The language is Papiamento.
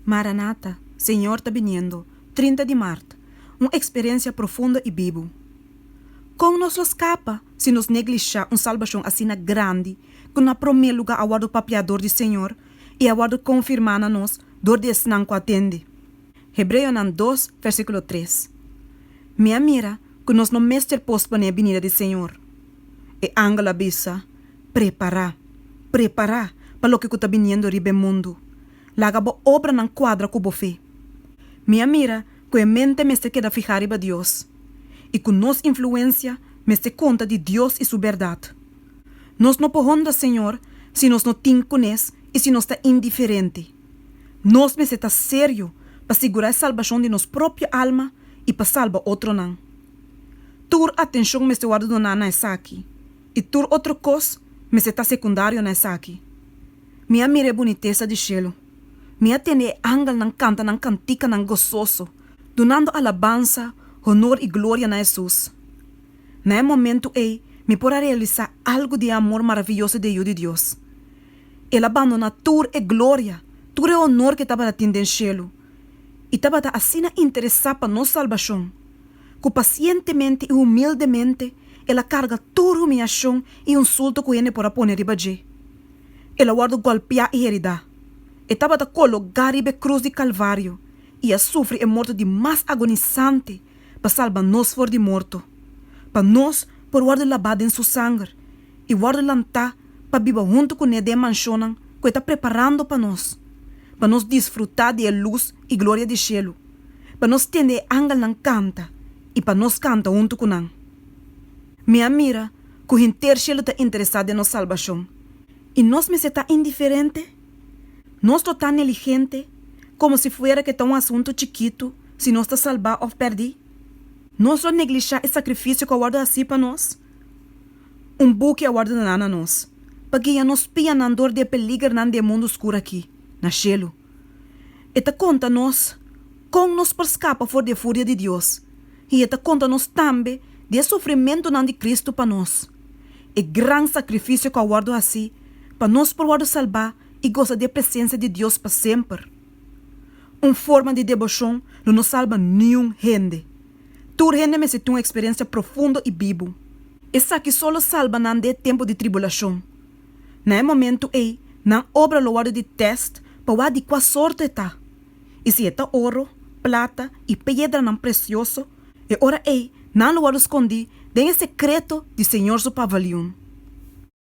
Maranata, Señor ta biniendo, 30 di mart, Un eksperensia profundo i bibu. Kon nos lo skapa si nos neglishá un salbashon asina grandi ku na promé lugá a wòrdu papiá dor di Señor i a wòrdu konfirmá na nos dor di esnan ku a tende? Hebreonan dos, versíkulo tres. Mi a mira ku nos no mester posponé binida di Señor. E angel a bisa, Prepará, prepará pa loke ku ta biniendo riba e mundu. Laga bo obranan kuadra ku bo fe. Mi a mira ku e mente mester keda fihá riba Dios i ku nos influensia mester konta di Dios i su bèrdat. Nos no por honra Señor si nos no tin kunes i si nos ta indiferente. Nos mester ta serio pa sigurá e salbashon di nos propio alma i pa salba otronan. Tur atenshon mester wòrdu doná na esaki i tur otro kos mester ta sekundario na esaki. Mi a mira e bunitesa di shelu. Mi a tende e angelnan kanta nan kantikanan gososo, dunando alabansa, honor i gloria na Hesus. Na e momentu ei, mi por a realisá algu di e amor maravioso di e Yu di Dios. El a bandoná tur e gloria, tur e honor ku e tabata tin den shelu, i tabata asina interesá pa nos salbashon, ku pasientemente i humildemente el a karga tur humiashon i insulto ku hende por a pone riba dje. El a wòrdu gòlpiá i heridá. E tabata kologá riba e krus di Kalvario i a sufri e morto di mas agonisante pa salba nos for di morto, pa nos por wòrdu labá den su sanger i wòrdu lantá pa biba huntu kuné den e manshonnan ku e ta preparando pa nos, pa nos disfrutá di e lus i gloria di shelu, pa nos tende e angelnan kanta i pa nos kanta huntu ku nan. Mi a mira ku henter shelu ta interesá den nos salbashon, i nos mester ta indiferente? Nos lo ta neligente, komo si fuera ku e ta un asuntu chikitu si nos ta salbá òf pèrdí? Nos lo neglishá e sakrifisio ku a wòrdu hasí pa nos? Un buki a wòrdu doná na nos, pa guia nos pianan dor di e peligernan di e mundu skur akí, na shelu. E ta konta nos kon nos por skapa for di e furia di Dios, i e ta konta nos tambe di e sufrimentunan di Kristu pa nos, e gran sakrifisio ku a wòrdu hasí pa nos por wòrdu salbá i gosa di e presensia di Dios pa semper. Un forma di deboshon lo no salba niun hende. Tur hende mester tin un eksperensia profundo i bibu. Esaki so lo salba nan den e tempu di tribulashon. Na e momentu ei, nan obra lo wòrdu di tèst pa wak di kua sorto e ta. I si e ta oro, plata i piedranan presioso, e ora ei nan lo wòrdu skondí den e sekreto di Señor su pavaliun.